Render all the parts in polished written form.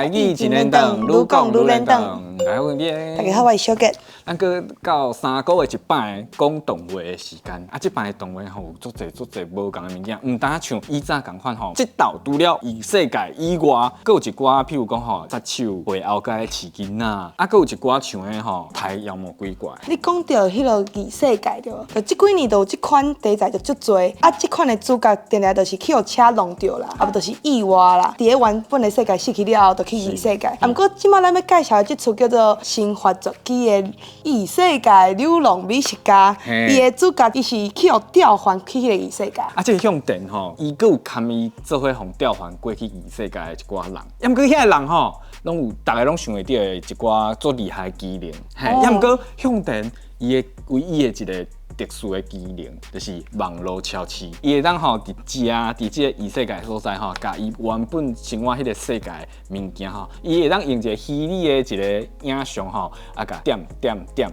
台語真輪轉，愈講愈輪轉。大家好，我大家好，我是小杰。咱閣到3個月一擺講動畫的時間，啊，這擺的動畫吼有足濟足濟無仝的物件，毋單像以早仝款吼，這道除了異世界以外，閣有一寡譬如講吼，殺手會後街飼囡仔，啊，閣有一寡像彼吼，刣妖魔鬼怪。你講著彼个異世界對無？就這幾年就有這款題材就足濟，啊，這款的主角定定就是去予車挵著啦，啊無就是意外啦。佇咧原本的世界死去了後，就去異世界。啊，毋過這擺咱欲介紹的這齣叫做《神發絕技》的異世界流浪美食家，伊的主角伊是去予調還去彼個異世界。啊，這個向田吼，伊閣有堪伊做伙予調還過去異世界的一寡人，啊，毋過遐个人吼，攏有逐个攏想會著的一寡足厲害的技能，嘿，啊，毋過向田伊的唯一的一个特殊的技能，就是網路超市，伊會當吼佇遮佇這个異世界所在吼，共伊原本生活彼个世界的物件吼，伊會當用一个虛擬的一个影像吼，啊，共點點點，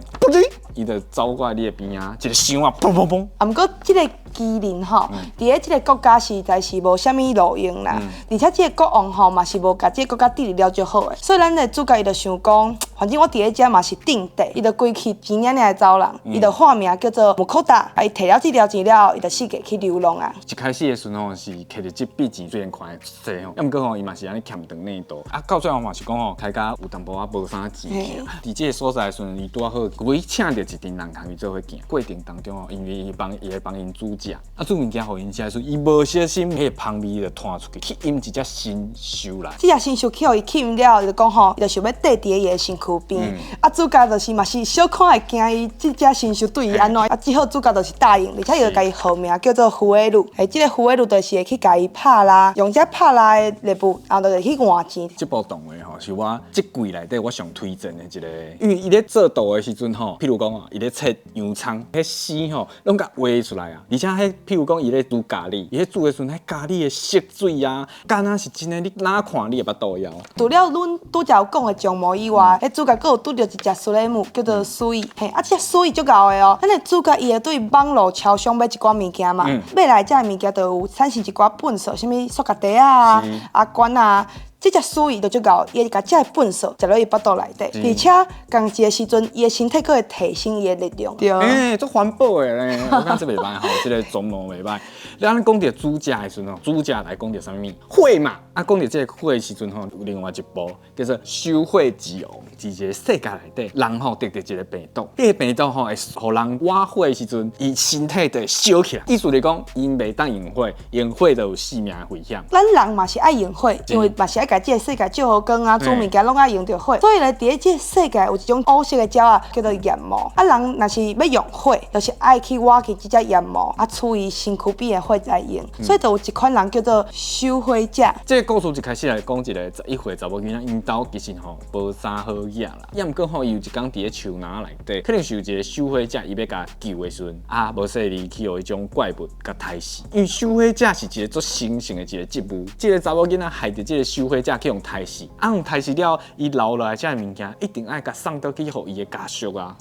伊就走過來你的邊仔，一个箱啊，砰砰砰。啊，毋過這个技能吼，佇咧這个國家實在是無啥物路用啦，而且這个國王吼嘛是無共這个國家治理了足好的，所以咱的主角伊就想講，反正我佇咧遮嘛是頂地，伊就規氣錢爾爾會走人，伊就化名叫做木可達，啊，伊提了這條錢了後，伊就四界去流浪啊。一開始的時陣吼是摕著這筆錢，雖然看會濟吼，啊，毋過吼伊嘛是按呢欠長領多，啊，到最後嘛是講吼，開甲有淡薄仔無啥錢去。佇這个所在的時陣，伊拄仔好，伊請著一陣人共伊做伙行。過程當中吼，因為伊幫伊會幫𪜶煮食，啊，煮物件予𪜶食的時陣，伊無小心彼个芳味就傳出去，去引一隻神獸來。這隻神獸去予伊吸引了後，伊就講吼，伊就想欲綴佇咧伊的身軀邊。啊，主角就是嘛是小可會驚伊這隻神獸對伊按怎，啊，只好主角就是答應，而且伊就共伊號名叫做胡埃魯。欸，這个胡埃魯就是會去共伊拍獵，用這拍獵的獵物，然後就會去換錢。這部動畫吼，是我這季內底我上推薦的一个，因為伊咧做圖的時陣吼，譬如講哦，伊咧切洋蔥，彼絲吼攏共畫出來啊，而且彼譬如講伊咧煮咖喱，伊咧煮的時陣，彼咖喱的色水啊，敢若是真的，你哪看你會腹肚枵。除了阮拄才有講的長毛以外，彼主角閣有拄著一隻史萊姆，叫做鼠蟻。嘿，啊，這隻鼠蟻足𠢕的哦。咱的主角伊會對網路超商買一寡物件嘛，買來這个物件就有產生一寡糞埽，啥物塑膠袋啊、啊罐啊。這隻鼠蟻就足𠢕，伊會共這个糞埽食落伊腹肚內底，而且仝一个時陣，伊的身體閣會提升伊的力量。對。欸，足環保的咧，我感覺這袂䆀吼，這个鬃毛袂䆀。咱講著煮食的時陣吼，煮食來講著啥物？火嘛，啊，講著這个火的時陣吼，有另外一部叫做《燒火之王》，佇一个世界內底，人吼得著一个病毒，這个病毒吼會予人倚火的時陣，伊身體就會燒起來。意思就是講，𪜶袂當用火，用火就有性命的危險。咱人嘛是愛用火，因為嘛是愛共這个世界照予光啊，煮物件攏愛用著火。所以咧，佇咧這个世界有一種烏色的鳥仔叫做炎魔。啊，人若是欲用火，就是愛去倚近這隻炎魔，啊，取伊身軀邊的火來用。所以就有一款人叫做守火者。這个故事一開始來講，一個11歲查某囡仔，𪜶兜其實吼無啥好額啦。也毋過吼，伊有一工佇咧樹林內底，可能是有一个守火者，伊欲共救的時陣，啊，無細膩去予彼種怪物共刣死。因為守火者是一個足神聖的一個職務，這个查某囡仔害著這个守火者去予刣死，啊，予刣死了，伊留落來這个物件，一定愛共送倒去予伊的家屬啊。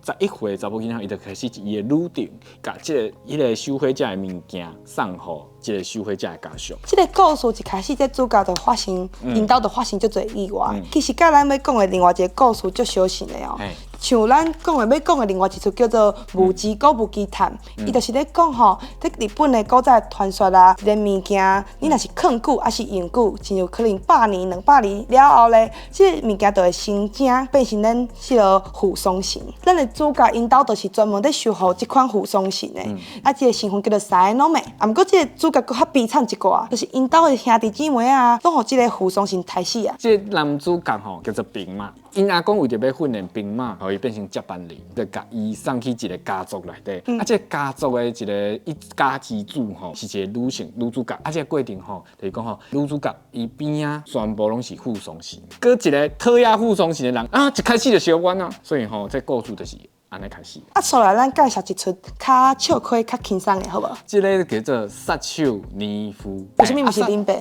這11歲查某囡仔，伊就開始伊的旅程，共這个彼个守火者的物件送予這个守火者的家屬。這个故事一開始，這主角就發生，𪜶兜就發生足濟意外。其實佮咱欲講的另外一个故事足相似的哦。像咱講的欲講的另外一齣叫做《無知古物奇探》，伊就是咧講吼，佇日本的古早傳說啊，一个物件，你若是囥久抑是用久，真有可能百年、200年了後咧，這个物件就會成精，變成咱這个附喪神。咱的主角𪜶兜就是專門咧守護這款附喪神的，啊，這个身份叫做三個儂妹。啊，毋過這个主角閣較悲慘一寡，就是𪜶兜的兄弟姊妹啊，攏予這个附喪神刣死啊。這個男主角吼叫做兵馬，𪜶阿公為著欲訓練兵馬，予伊變成接班人，就共伊送去一个家族內底。啊，這个家族的一个一家之主吼，是一个女性女主角。啊，這个過程吼，就是講吼，女主角伊邊仔全部攏是附喪神，閣一个討厭附喪神的人啊，一開始就相冤啊，所以吼，這个故事就是按呢開始。啊，紲來咱介紹一齣較笑虧、較輕鬆的，好無？這个叫做殺手尼夫。為啥物毋是恁爸？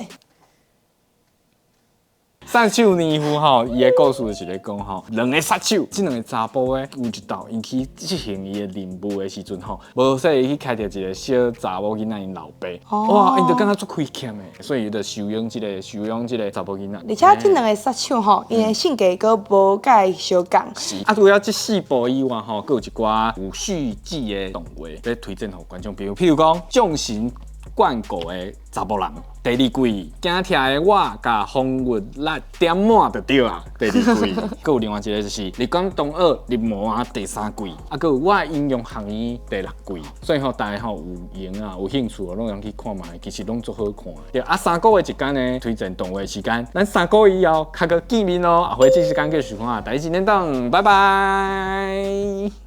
殺手年夫吼，伊的故事是咧講吼，兩个殺手，這兩个查埔咧有一道𪜶去執行伊的任務的時陣吼，無細意去開著一个小查某囡仔𪜶老爸，哇，𪜶就感覺足虧欠的，所以伊就收養這个查某囡仔。而且這兩个殺手吼，𪜶的性格閣無佮伊相仝。是啊，除了這四部以外吼，閣有一寡有續集的動畫，欲推薦予觀眾朋友，譬如講眾神眷顧的查埔人，第二季，驚疼的我共風月力點滿就對啊，第二季。閣有另外一个就是日光東澳入魔啊第三季，啊，閣有我的英雄學院第六季。所以吼，大家吼有閒啊，有興趣的攏通去看覓，其實攏足好看的。對啊，3個月一間呢，推薦動畫時間，咱三個月以後較閣見面咯。啊，回這時間繼續看，第一集電動，拜拜。